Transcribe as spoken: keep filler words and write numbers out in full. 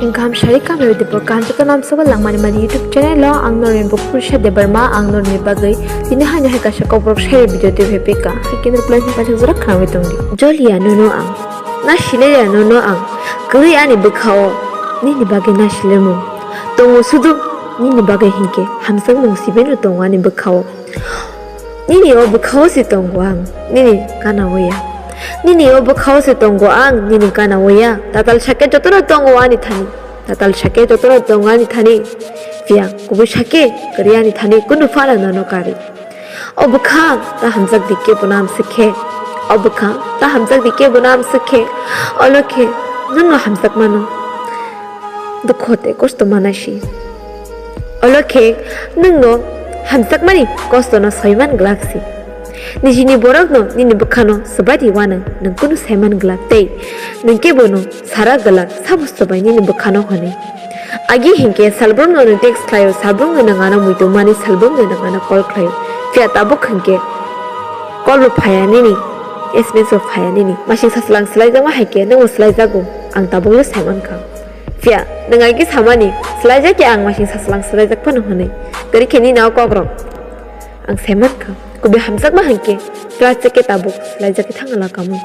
Ang kaham sari kamlai tei bo kaham joto namsogo langmani mani YouTube channel o ang norni bo Purisa Debbarma ang norni bagwi tini haino hai kaisa kokborok sari video twi phai pika. Hai khe norok plan hwnwi paithak jora khnawi tongdi. Joliya nono ang, na sileya nono ang, kwrwi ani bwkhao nini bagwi na silemung tongo sudu nini bagwi hinkhe hamjakmung sibino tongo ani bwkhao. Nini o bwkhao se tongo ang, nini gana o ya. Nini o bwkhao se tongo ang, nini gana o ya. Tatal sakhe jotono tongo ani thani. Tatal sakhe jotono tongo ani thani. Phiya kubui sakhe kwrwi ani thani kunu phano nono karwi. O bwkha ta hamjak di kebo nam swkhe. O bwkha ta hamjak di kebo nam swkhe. Olo khe nwngno hamjak mano. Dukho tei kosto manasi. Olo khe nwngno hamjakmani kostono soiman glak si. Nijini borokno nini bwkhano swbai di uanw nwng kunu saiman glak tei nwng kebono sara glak sabo swbai nini bwkhano hwnwi. Agi hinkhe salbrumno nwng text khlaio, salbrumno nwng ano muitu mani, salbrumno nwng ano call khlaio. Phiya tabuk hinkhe call bo phaiya nini, S M S bo phaiya nini. Masing saswlang swlaijakma hai khe nwngbo swlaijago, ang tabukno saimankha. Phiya nwng agi samani swlaijak khe ang masing saswlang swlaijak phano hwnwi. Kwrwi khe nini o kokrok ang saimankha. Kubui hamjakma hinkhe plastic khe tabuk swlaijak khe thangna lakamung.